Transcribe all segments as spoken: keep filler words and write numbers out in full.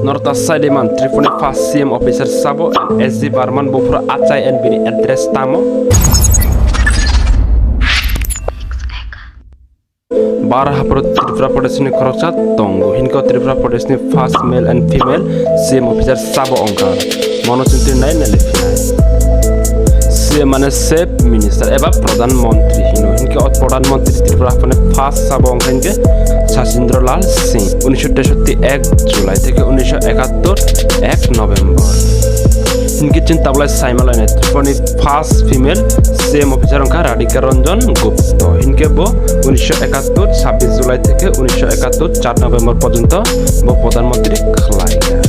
Norta Saideman, Tripura ni first C M officer sabo, S G Barman buphuru achai and bini address tamo? Bar hapro Tripura Pradesh ni khoroksa tongo, hinko Tripura Pradesh ni first male and female C M officer sabo ongkha. Mono chintwi nai nai le phinai. C M mane Chief Minister eba Pradhan Mantri hino. Hinke o Pradhan Mantri Tripura haphani first sabo ongkha hinke Sachindra Lal Singh, unisho teishatti ek July theke unisho ekattor ek November. Hinke chwng tabulai saimalainai Tripura ni first female C M officer ongkha Radhika Ranjan Gupta. Hinke bo unisho ekattor sabbish July theke unisho ekattor char November porjonto bo Pradhan Mantri khlaikha.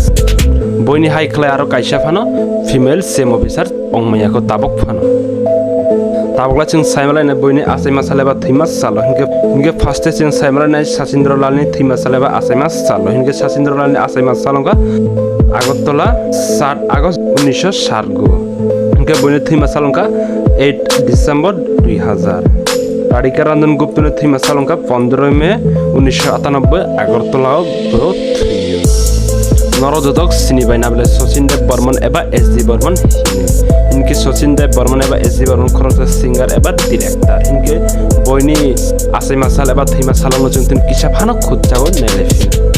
Boini hai khlai aro kaisa phano female C M officer ongmaya kho tabok phano. Tabokla chwng saimalainai boini achaima sal eba thwima salo. Hinke, hinke first e chwng saimalainai Sachindra Lal ni thwima sal eba achaima salo. Hinke Sachindra Lal ni achaima sal ongkha Agartala sat August unisho satgo. Hinke boini thwima sal ongkha eight December dui hazar. Radhika Ranjan Gupta ni thwima sal ongkha pondro May unisho atanobboi Agartala o bo thwiyo. Noro jotok sini bai nabele Sachin Dev Barman eba S D Barman hino. Hinke Sachin Dev Barman eba S D Barman khoroksa singer eba director. Hinke boini achaima sal eba thwima sal ongno chwng tini kisa phano khutjago nailaifino.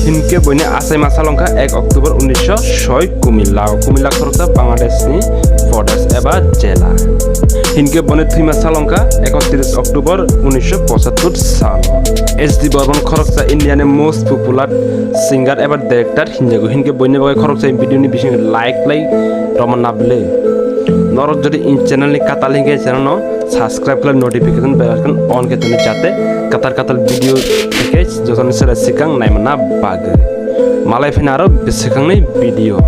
Hinke boini achaima sal ongkha ek October unisho soi Kumila. Kumila khoroksa Bangladesh ni Forest eba Jela. Hinke boni thwima sal ongkha ekotris October unisho pochattor salo. S D Barman khoroksa India ni most popular singer eba director hinjago. Hinke boini bagwi khoroksa video ni bisingo like lai roma nabele. Norok jodi in channel ni katal hinke channel no subscribe khlai notification bell icon on khe toni jate katal katal video theke jotoni sere sikang naimana bagwi. Malai phina aro bisikangni video.